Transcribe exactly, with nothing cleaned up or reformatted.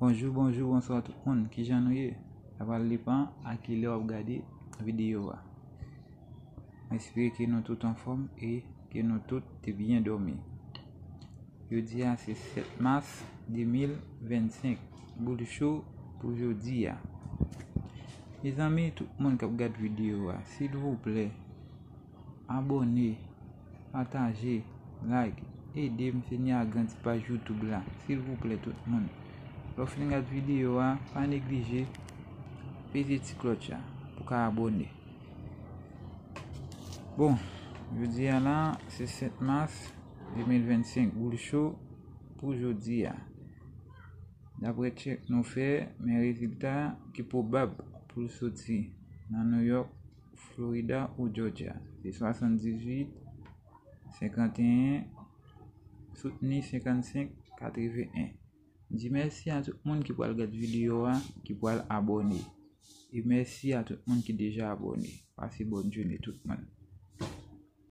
Bonjou, bonjou, bonswa tout moun. Kijan nou ye? Sa pral depann a kilè w ap gade videyo a. Mwen espere ke nou tout anfòm e ke nou tout te byen dòmi. Jodi a se sèt mas de mil vennsenk. Boul cho pou jodi a. Mezanmi, tout moun k ap gade videyo a, silvouplè, abòne, pataje, like, ede m fè ni agrandi paj YouTube la, silvouplè tout moun. Lè w fin gade videyo a, pa neglije peze ti klòch la pou w ka abòne. Bon, jodi a la, se sèt mas de mil vennsenk, boul cho pou jodi a. Daprè tchèk nou fè, men rezilta ki pwobab pou l soti nan New York, Florida ou Georgia, se swasanndizuit, senkanteyen, soutni senkannsenk, katrevenn. M di mèsi a tout moun ki pral gade videyo a, ki pral abòne. E mèsi a tout moun ki deja abòne. Pase bòn jounen tout moun.